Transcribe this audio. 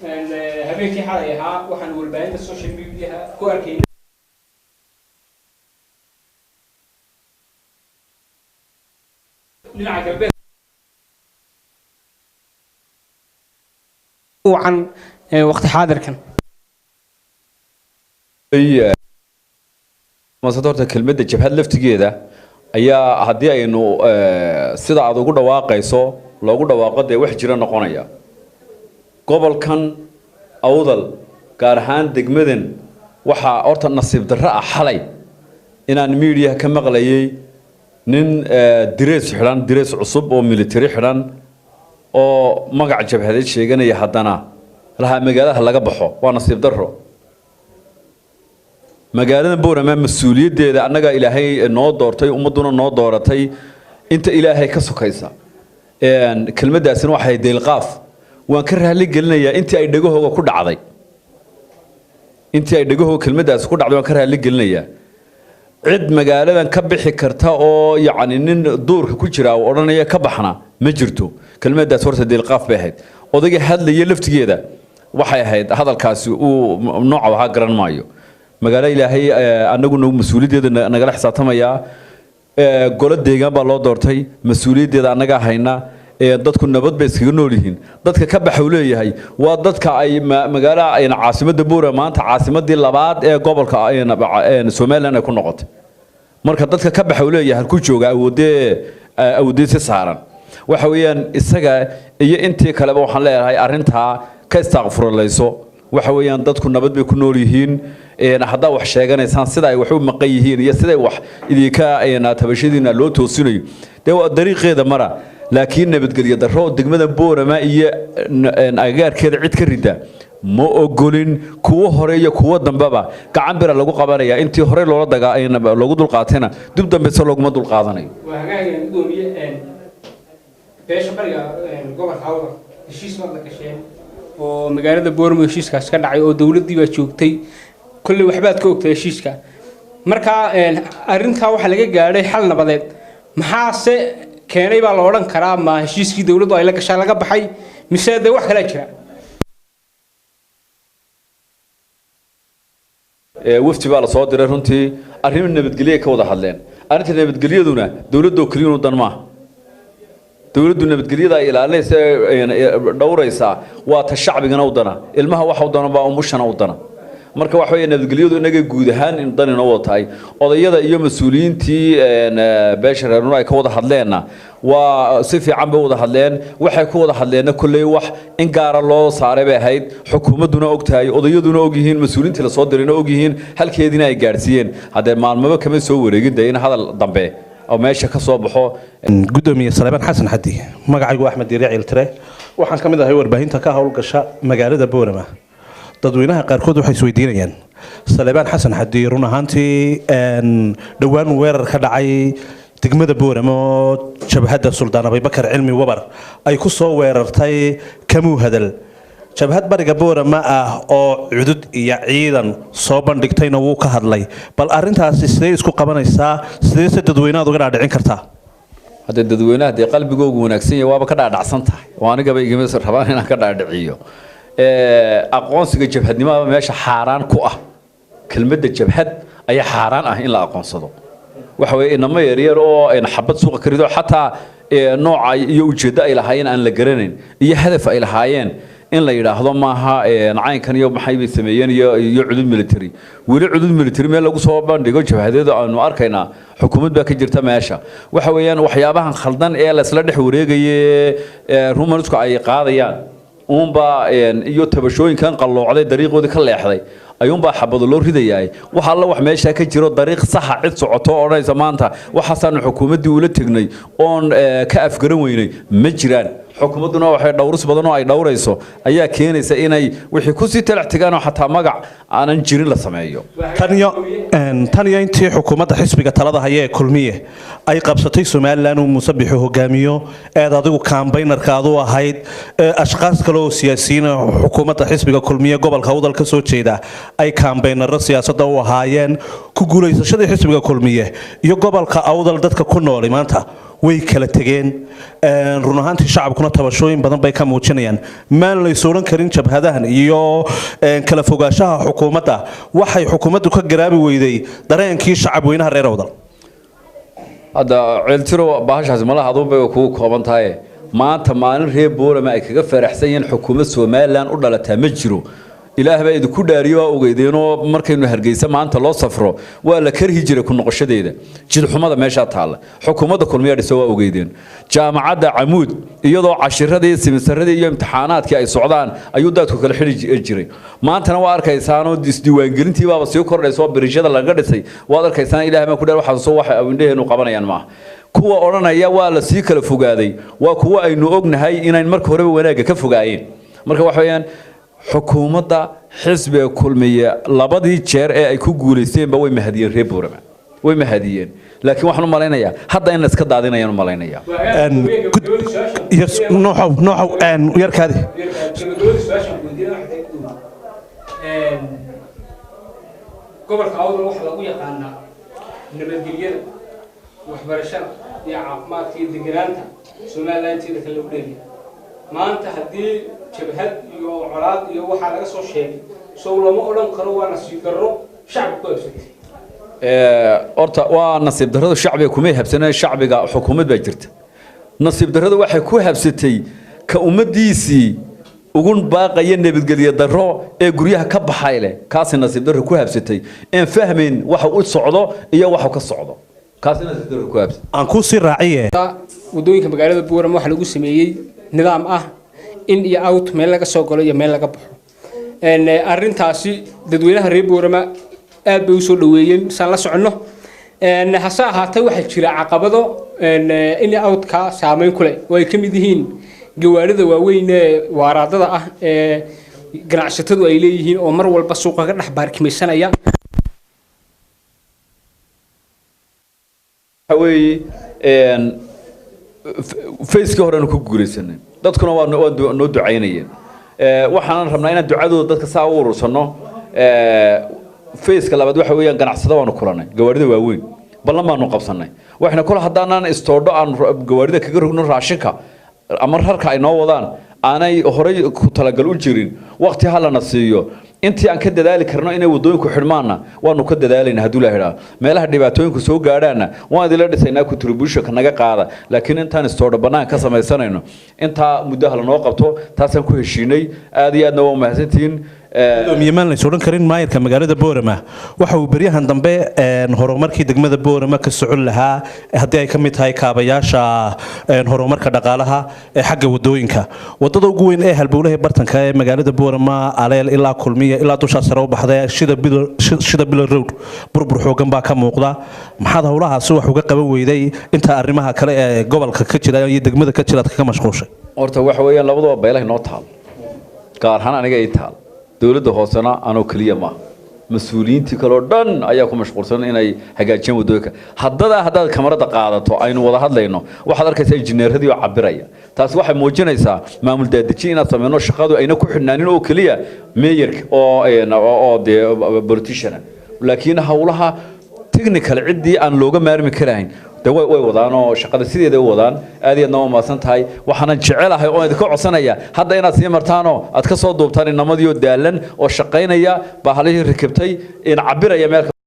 Habeenkii xalay ahaa waxaan warbaahinta social mediaha ku arkaynay dhinaca galbeed wacan waqti xaadirkan. Horta kelmadda jabhad laftigeeda ayaa haddii aynu sida aad ugu dhawaaqayso loogu dhawaaqo, dee wax jira noqonaya. Gobolkan Awdal, gaar ahaan degmadan, waxaa horta nasiib darro ah xalay inaan miidiyaha ka maqlayay nin direes xidhan, direes cusub oo military xidhan oo magac jabhadeed sheeganaya, haddana lahaa magaalada laga baxo. Waa nasiib darro. Magaalada Boorama mas-uuliyaddeeda annaga Ilaahay noo doortay, ummadduna noo dooratay inta Ilaahay ka sokaysa. Kelmaddaasina waxay deelqaaf. Waan ka raali gelinayaa intii ay dhegahooga ku dhacday, intii ay dhegahooga kelmaddaasi ku dhacday waan ka raali gelinayaa. Cid magaaladan ka bixi karta oo yacni nin duurka ku jira oo odhanaya ka baxna ma jirto. Kelmaddaas horta deelqaaf bay ahayd. Odayga hadlaya laftigeeda waxay ahayd hadalkaasi uu nooca waxaa garan maayo. Magaalo Ilaahay annagu nagu mas-uuliyaddeeda nagala xisaabtamayaa. Golo deegaan baa loo doortay, mas-uuliyaddeeda annagaa hayna. Dadku nabad bay iskaga nool yihiin. Dadka ka baxa uu leeyahay waa dadka ay magaalaha caasimadda Buura maanta caasimadii labaad ee gobolka Somaliland ay ku noqotay. Marka dadka ka baxa uu leeyahay halku jooga awoodee awoodee si saaran waxa weeyaan isaga iyo intii kaleba waxaan leeyahay arrintaa ka istaaqfurulayso. Waxa weeyaan dadku nabad bay ku nool yihiin. Haddaa wax sheeganaysaan, sida ay wax u maqan yihiin iyo siday wax idinka tabashadiina loo toosinayo, dee waa dariiqeeda mara. Laakiin nabadgelyo darro degmada Boorama iyo agagaarkeeda cid ka rida ma ogolin. Kuwo hore iyo kuwo dambeba gacan bira lagu qabanaya. Intii hore loola dagaa loogu dulqaatayna dib dambese looguma dulqaadanayo. Waa hagaagan, gudoomiye. Beesha bariga gobolka Awdal heshiis baad la gasheen oo magaalada Booramo heshiiskaas ka dhacay oo dowladdii baa joogtay. Kolley waxbaad ka ogtay heshiiska. Marka arrintaa waxaa laga gaadhay xal nabadeed. Maxaase keenay baa la odhan karaa? Ma heshiiskii dowladdu ay la gashaa laga baxay mise dee wax kalaa jira? Wafdi baa lasoo diray. Runtii arrimo nabadgelyo ka wada hadleen. Arrinta nabadgelyaduna dowladda oo keliyanu dan maaha. Dowladdu nabadgelyada ay ilaalinaysa dhowraysaa waa ta shacbigana u dana, ilmaha waxa u dana baa umushana u dana. Marka waxa weeye nabadgelyadu inaga guud ahaan dan inoo wada tahay. Odayada iyo mas-uuliyiintii beesha reernu ay ka wada hadleenna waa si fiican bay wada hadleen. Waxay ku wada hadleenna kolley wax in gaara loo saaray bay ahayd, xukuumadduna og tahay, odayaduna og yihiin, mas-uuliyiintii lasoo dirayna og yihiin, halkeediina ay gaadhsiiyeen. Haddee maalmaba kama soo wareegin dee in hadal dambe oo meesha ka soo baxo. Gudoomiye Saleebaan Xasan Xadi, magacaygu Axmed Diire Ciiltire, waxaan ka mid ahay warbaahinta ka howlgasha magaalada Boorama. Dadweynaha qaarkood waxay isweydiinayaan Saleebaan Xasan Xadi run ahaantii dhowaan weerar ka dhacay degmada Boorama oo jabhadda Suldaan Abibakar Cilmi Wabar ay ku soo weerartay kamuu hadal, jabhad bariga Boorama ah oo cudud iyo ciidan soo bandhigtayna wuu ka hadlay. Bal arrintaasi sidee isku qabanaysaa? Sidee se dadweynaha uga dhaadhicin kartaa? Haddee dadweynaha dee qalbigoogu wanaagsan yahay waaba ka dhaadhacsan tahay oo anigaba igama rabaan inaan ka dhaadhiciyo. Aqoonsiga jabhadnimada meesha xaaraan ku ah, kelmadda jabhad ayaa xaaraan ah in la aqoonsado. Waxa weeye inamo yaryar oo xabad suuqa ka rido, xataa nooca iyo ujeeddo ay lahaayeen aan la garanayn iyo hadaf ay lahaayeen in la yidhaahdo maaha. Caynkan iyo maxay bay sameeyeen iyo cudud military, weli cudud military meel lagu soo bandhigo jabhadeedu aanu arkaynaa. Xukuumad baa ka jirta meesha. Waxa weeyaan waxyaabahan khaldan ee laysla dhex wareegaye rumanisku ay qaadayaan uunbaa iyo tabashooyinkan qalloocday dariiqoodii ka leexday ayuunbaa xabado loo ridayaa. Wax alla wax meeshaa ka jiro dariiq saxa cid socoto oo odhanaysa maanta waxaasaanu xukuumaddii ula tegnay oon ka afgaran weynay ma jiraan. Xukuumadduna waxay dhowris badan oo ay dhowrayso ayaa keenaysa inay wixii kusii talax tegaan oo xataa magac aanan jirin la sameeyo. Tan iyo intii xukuumadda xisbiga talada haya ee Kulmiye ay qabsatay Somalilan uu Muuse Bixi hogaamiyo, eed adigu kambaynarka adu ahayd, ashqaas kale oo siyaasiyiin xukuumadda xisbiga Kulmiye gobolka Awdal ka soo jeeda ay kambaynaro siyaasadda u ahaayeen, ku guulaysashadii xisbiga Kulmiye iyo gobolka Awdal dadka ku nooli maanta Way kala tegeen. Run ahaantii shacabkuna tabashooyin badan bay ka muujinayaan. Maan lays odhan karin jabhadahan iyo kala fogaanshaha xukuumadda waxay xukuumaddu ka garaabi weyday dareenkii shacabweynaha reer Awdal? Hadda Ceeltiro, bahashaasi malaha aduunbay kugu kooban tahay. Maanta maalin reer Boorama ay kaga faraxsan yihiin xukuumad Somaliland u dhalataa ma jiro. Ilaah baa idinku dhaariyo, waa ogeydeenoo markaynu Hargeysa maanta loo safro waa la karhi jiray ku noqoshadeeda, jidxumada meeshaa taalla. Xukuumadda Kulmiya dhiso, waa ogeydeen. Jaamacadda Camuud iyadoo cashiradii, simisaradii iyo imtixaanaadkii ay socdaan ayuu daadku kala xidhi jiray. Maantana waa arkaysaanoo isdiiwaangelintii baaba sii kordhaysa oo biriishada laga dhisay waad arkaysaan. Ilaah baa ku dhaar, waxaan soo waxa indheheenu qabanayaan maaha. Kuwa odhanaya waa la sii kala fogaaday waa kuwa aynu ognahay inayn marka horeba wanaagga ka fogaayeen. Marka waxa weeyaan, xukuumadda xisbiga Kulmiye labadii jeer ee ay ku guulaysteenba way mahadiyeen reer Boorama, way mahadiyeen. Laakiin waxaan u malaynayaa hadda in la iska daadinayaan u malaynayaa. Yes, Nooxow, Nooxow, yarkaadi. Gabagabadii su-aashaan weydiina waxay tahay, gobolka Awdal waxaa lagu yaqaanaa nabadgelyada, waxbarashada iyo caafimaadka iyo deganaanta Somaliland inteeda kale lagu dheeriya. Maanta haddii jabhad iyo colaad iyo waxaa laga soo sheegay, sow lama odhan karo waa nasiib darro shacabka ku habsatay? Horta waa nasiib darrada shacbiga kumay habsaneen, shacbiga xukuumad baa jirta. Nasiib darrada waxay ku habsatay ka ummadiisii ugu baaqaya nabadgelyo darro ee guryaha ka baxay leh, kaasi nasiib darro ku habsatay, een fahmayn waxa u socdo iyo waxa ka socdo, kaasi nasiib darro ku habsatay. Aan kuu sii raaciye. Waddooyinka magaalada Buuram waxaa lagu sameeyey nidaam ah in iyo out, meel laga soo galo iyo meel laga baxo. Arrintaasi dadweynaha reer Buurama aad bay usoo dhaweeyeen saan la soconno. Hase ahaatee waxaa jira caqabado in iyo outka saameyn ku leh oo ay ka mid yihiin gawaarida waaweyn ee waaraadada ah ee ganacsatadu ay leeyihiin oo mar walba suuqa ka dhex baarkimaysanaya. Waxa weeye, facekii horenu ku guulaysanay, dadkuna waa noo ducaynayeen. Waxaanan rabnaa inaan ducadooda dadka saa u urursano. Faceka labaad waxa weeyaan ganacsada waanu kulanay, gawaarida waaweyn ballan baanu qabsanay. Waxayna kol haddaanaan istoodho aan gawaarida kaga rogno raashinka ama rarka ay noo wadaan aanay horay ku talagal u jirin, waqti ha lana siiyo. Intii aan ka dadaali karno inay wadooyinku xidhmaanna waanu ka dadaalayna. Hadduu la idhaa meelaha dhibaatooyinku soo gaadhaanna waan idinla dhisaynaa, contributionka naga qaada, laakiin intaan istoodho bannaan ka samaysanayno intaa muddo hala noo qabto. Taasaan ku heshiinay. Aad iyo aadna waa mahadsantihiin. Gudoomiye, maan lays odhan karin maayirka magaalada Boorama waxa uu beryahan dambe horumarkii degmada Boorama ka socon lahaa, haddii ay ka mid tahay kaabayaasha horumarka dhaqaalaha ee xagga wadooyinka, wadada ugu weyn ee halbowlaha bartanka ee magaalada Boorama, Aleel ilaa Kulmiya ilaa dushaa sare u baxda Shida Bilo Road, burbur xoogan baa ka muuqda. Maxaad howlahaasi wax uga qaban weyday inta arrimaha kale ee gobolka ka jira iyo degmada ka jira aad kaga mashquushay? Horta waxa weeyaan, labaduba beelahay noo taal, gaar ahaan aniga ii taal. Dowladda hoosena anoo keliya maaha, mas-uuliyiintii kale oo dhan ayaa ku mashquulsan inay hagaajiyaan waddooyinka. Haddadaa haddaad kamarada qaadato aynu wada hadlayno, waxaad arkaysaa injineeradii oo cabiraya. Taasi waxay muujinaysaa maamul daadejin inaad sameyno, shaqadu ayna ku xidhnaanin oo keliya meeyarka oo dee politician, laakiin howlaha technical ciddii aan looga maarmi karahayn de way wadaan oo shaqada sideeda u wadaan. Aad iyo aadna waa mahadsan tahay. Waxaanan jecelahay oo idinka codsanaya hadda inaad sii martaanoo aad ka soo duubtaan inamadii oo daalan oo shaqaynaya, bahalihii rakibtay in cabiraya meel.